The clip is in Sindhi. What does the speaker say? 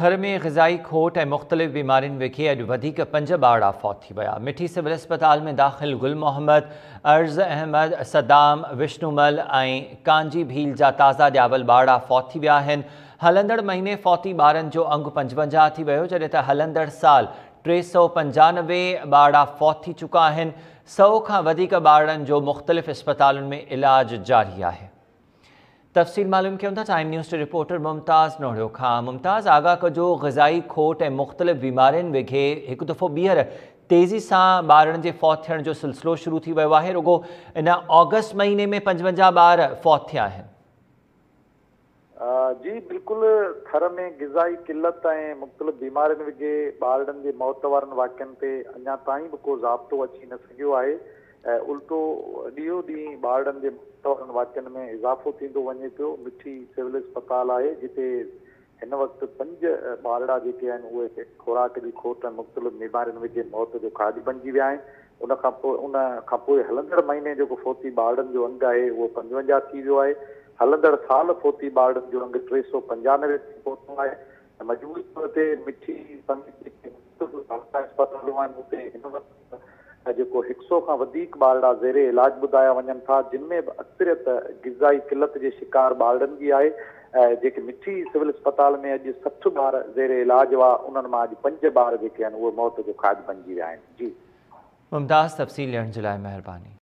ٿر ۾ غذائي کوٽ ۽ مختلف بيمارين وگهي اڄ وڌيڪ 5 ٻارڙا فوت ٿي ويا. مٺي سول اسپتال ۾ داخل گل محمد، عرض احمد، صدام، وشنومل ۽ ڪانجي ڀيل جا تازا ڄاول ٻارڙا فوت ٿي ويا آهن. هلندڙ مهيني فوتي ٻارن جو انگ 55 ٿي ويو، جڏهن ته هلندڙ سال 395 ٻارڙا فوت ٿي چڪا آهن. 100 کان وڌيڪ ٻارڙن جو مختلف اسپتالن ۾ علاج جاري آهي. تفصيل معلوم ڪيون ٿا ٽائيم نيوز جي رپورٽر ممتاز نوڙيو کان. ممتاز، آگاهه ڪجو، غذائي کوٽ ۽ مختلف بيمارين وگهي هڪ دفعو ٻيهر تيزي سان ٻارڙن جي فوت ٿيڻ جو سلسلو شروع ٿي ويو آهي. رڳو ان آگسٽ مهيني ۾ 55 ٻار فوت ٿيا آهن. جي بلڪل، ٿر ۾ غذائي قلت ۽ مختلف بيمارين وگهي ٻارڙن جي موت وارن واقعن تي اڃا تائين به ڪو ضابطو اچي نه سگهيو آهي. الٽو ڏينهون ڏينهن ٻارڙن جي موت وارن واقعن ۾ اضافو ٿيندو وڃي پيو. مٺي سول اسپتال آهي جتي هن وقت 5 ٻارڙا جيڪي آهن اهي خوراڪ جي کوٽ ۽ مختلف بيمارين وگهي موت جو کاڄ بڻجي ويا آهن. ان کان پوء ان کان پوء هلندڙ مهيني جيڪو فوتي ٻارڙن جو انگ آهي اهو 55 ٿي ويو آهي. هلندڙ سال فوتي ٻارڙن جو انگ 395 تي پهتو آهي ۽ مجموعي طور تي مٺي سميت جيڪي مختلف تعلقا اسپتالون آهن اتي هن وقت جيڪو هڪ سئو کان وڌيڪ ٻارڙا زير علاج ٻڌايا وڃن ٿا، جن ۾ به اڪثريت غذائي قلت جي شڪار ٻارڙن جي آهي، جيڪي مٺي سول اسپتال ۾ اڄ 60 ٻار زير علاج هئا، انهن مان اڄ 5 ٻار جيڪي آهن اهي موت جو کاڄ بنجي ويا آهن. جي. ممتاز تفصيل ڏيڻ جي لاء مهرباني.